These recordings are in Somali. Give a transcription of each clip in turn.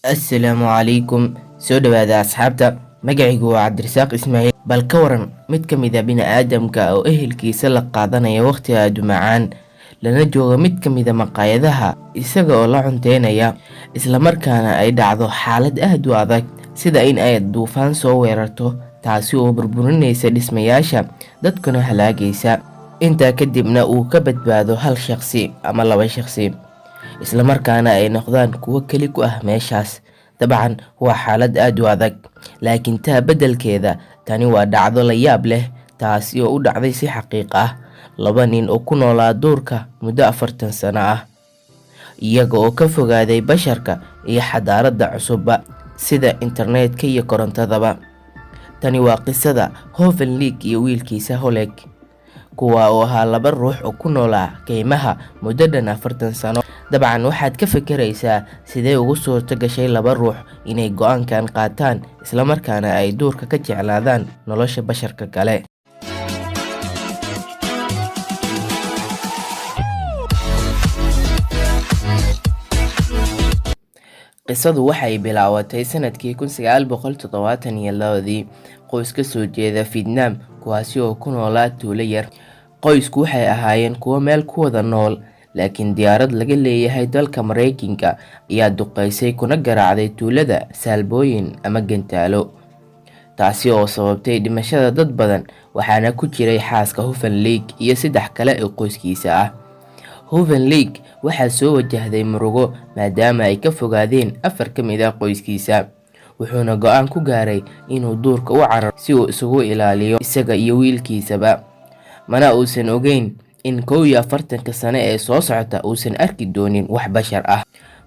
Assalaamu calaykum. Soo dhawaada asxaabta. Magacaygu waa Cabdirasaaq Ismaaciil. Bal ka waran mid ka mid a bini'aadamka oo ehelkiisa la qaadanaya waqti aad u macaan, lana jooga mid ka mid a maqaayadaha, isaga oo la cunteynaya, islamarkaana ay dhacdo xaalad aad u adag, sida in ay duufaan soo weerarto, taasi oo burburinaysa dhismayaasha, dadkuna halaagaysa. Intaa kadibna uu ka badbaado hal shaqsi ama laba shaqsi, islamarkaana ay noqdaan kuwo keli ku ah meeshaas. Dabcan waa xaalad aad u adag, laakiin taa beddelkeeda tani waa dhacdo la yaab leh, taasi oo u dhacday si xaqiiq ah laba nin oo ku noolaa duurka muddo 40 sano ah, iyaga oo ka fogaaday basharka iyo xadaaradda cusubba, sida internetka iyo korontadaba. Tani waa qisada Hoven League iyo wiilkiisa Holeg, kuwa oo ahaa laba ruux oo ku noolaa keymaha muddo dhan 40 sano. Dabcan waxaad ka fikiraysaa sidee ugu suurto gashay laba ruux inay go'aankan qaataan, islamarkaana ay duurka ka jeclaadaan nolosha basharka kale. Qisadu waxay bilaabatay sanadkii 1972-dii, qoys ka soo jeeda Vietnam, kuwaasi oo ku noolaa tuulo yar. Qoysku waxay ahaayeen kuwo meel ku wada nool, laakiin diyaarad laga leeyahay dalka Mareykanka ayaa duqeysay kuna garaacday tuulada saalbooyin ama gantaalo, taasi oo sababtay dhimashada dad badan, waxaana ku jiray xaaska Hoven League iyo saddex kale oo qoyskiisa ah. Hoven League waxaa soo wajahday murugo maadaama ay ka fogaadeen afar ka mid ah qoyskiisa, wuxuuna go'aan ku gaaray inuu duurka u cararo si uu isugu ilaaliyo isaga iyo wiilkiisaba. Mana uusan ogeyn in 41-ka sano ee soo socota uusan arki doonin wax bashar ah.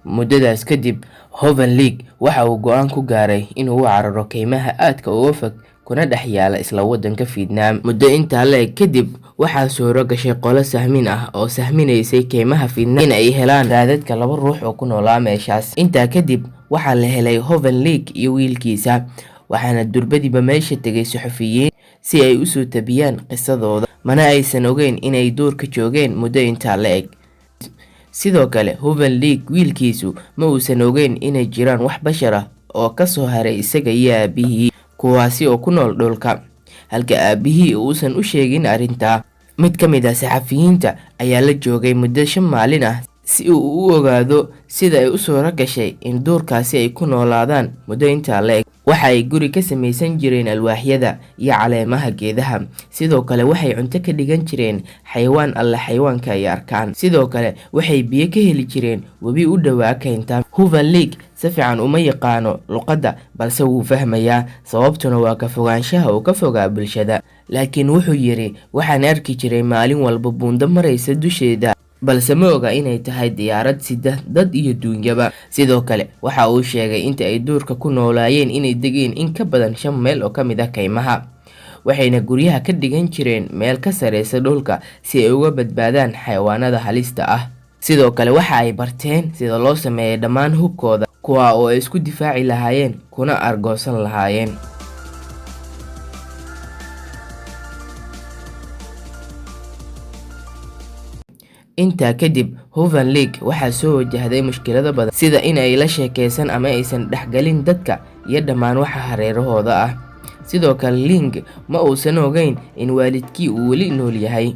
Muddadaas kadib, Hoven League waxa uu go'aan ku gaaray inuu u cararo keymaha aadka uga fog kuna dhex yaala isla waddanka Vietnam. Muddo intaa la eg kadib, waxaa suuro gashay qolo sahmin ah oo sahminaysay keymaha Vietnam in ay helaan raadadka laba ruux oo ku noolaa meeshaas. Intaa kadib waxaa la helay Hoven League iyo wiilkiisa, waxaana durbadiiba meesha tegay suxufiyiin si ay usoo tabiyaan qisadooda, mana aysan ogeyn inay duurka joogeen muddo intaa la eg. Sidoo kale Hoven League wiilkiisu ma uusan ogeyn inay jiraan wax bashar ah oo ka soo haray isaga iyo aabihii, kuwaasi oo ku nool dhulka, halka aabihii uusan u sheegin arrintaa. Mid ka mid ah saxafiyiinta ayaa la joogay muddo 5 maalin ah si uu u ogaado sida ay u suuro gashay in duurkaasi ay ku noolaadaan muddo intaa la eg. Waxa ay guri ka samaysan jireen alwaaxyada iyo caleemaha geedaha. Sidoo kale waxay cunto ka dhigan jireen xayawaan alle xayawaanka ay arkaan. Sidoo kale waxay biyo ka heli jireen webi u dhowaa keynta. Hoven League si fiican uma yaqaano luqadda, balse wuu fahmayaa, sababtuna waa ka fogaanshaha uu ka fogaa bulshada. Laakiin wuxuu yidhi, waxaan arki jiray maalin walba buundo maraysa dusheeda, balse ma oga inay tahay diyaarad sida dad iyo duunyaba. Sidoo kale waxa uu sheegay inta ay duurka ku noolaayeen inay degeen in ka badan shan meel oo ka mid ah keymaha, waxayna guryaha ka dhigan jireen meel ka sareysa dhulka si ay uga badbaadaan xayawaanada halista ah. Sidoo kale waxa ay barteen sida loo sameeyo dhammaan hubkooda, kuwa oo ay isku difaaci lahaayeen kuna argoosan lahaayeen. Intaa kadib Hoven League waxaa soo wajahday mushkilado badan, sida in ay la sheekeysan ama aysan dhexgalin dadka iyo dhammaan waxa hareerahooda ah. Sidoo kale Ling ma uusan ogeyn in waalidkii uu weli nool yahay.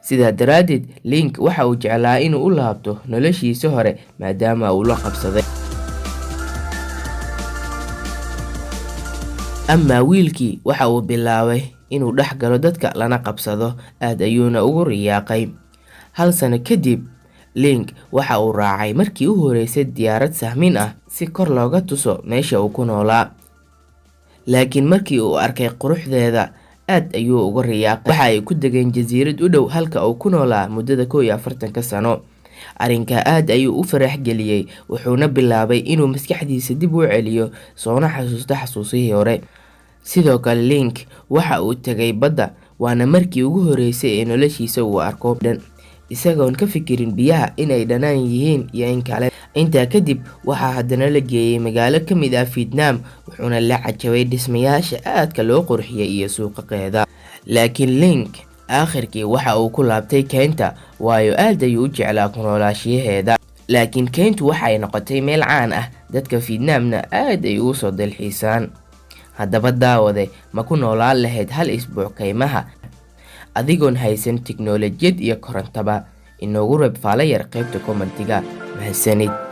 Sidaa daraaddeed Ling waxa uu jeclaa inuu u laabto noloshiisii hore maadaama uu la qabsaday. Amaa wiilkii waxa uu bilaabay inuu dhex galo dadka lana qabsado, aad ayuuna ugu riyaaqay. Hal sano kadib Ling waxa uu raacay markii u horeysay diyaarad sahmin ah si kor looga tuso meesha uu ku noolaa. Laakiin markii uu arkay quruxdeeda aad ayuu uga riyaaqay. Waxa ay ku degeen jasiirad u dhow halka uu ku noolaa muddada 41-ka sano. Arrinkaa aad ayuu u farax geliyey, wuxuuna bilaabay inuu maskaxdiisa dib u celiyo soona xasuusto xasuusihii hore. Sidoo kale Ling waxa uu tagay badda, waana markii ugu horeysay ee noloshiisa uu arko, isagoon ka fikirin biyaha inay dhanaan yihiin iyo in kale. Intaa kadib waxaa haddana la geeyay magaalo ka mid ah Vietnam, wuxuuna la cajabay dhismayaasha aadka loo qurxiyay iyo suuqaqeeda. Laakiin Ling aakhirkii waxa uu ku laabtay keynta, waayo aad ayuu u jeclaa ku noolaashiyaheeda. Laakiin keyntu waxay noqotay meel caan ah, dadka Fietnaamna aad ay ugu soo dalxiisaan. Haddaba daawade, ma ku noolaan lahayd hal isbuuc kaymaha adigoon haysan tiknoolajiyad iyo korontaba? Inoogu reeb faalo yar qaybta commentiga. Mahadsanid.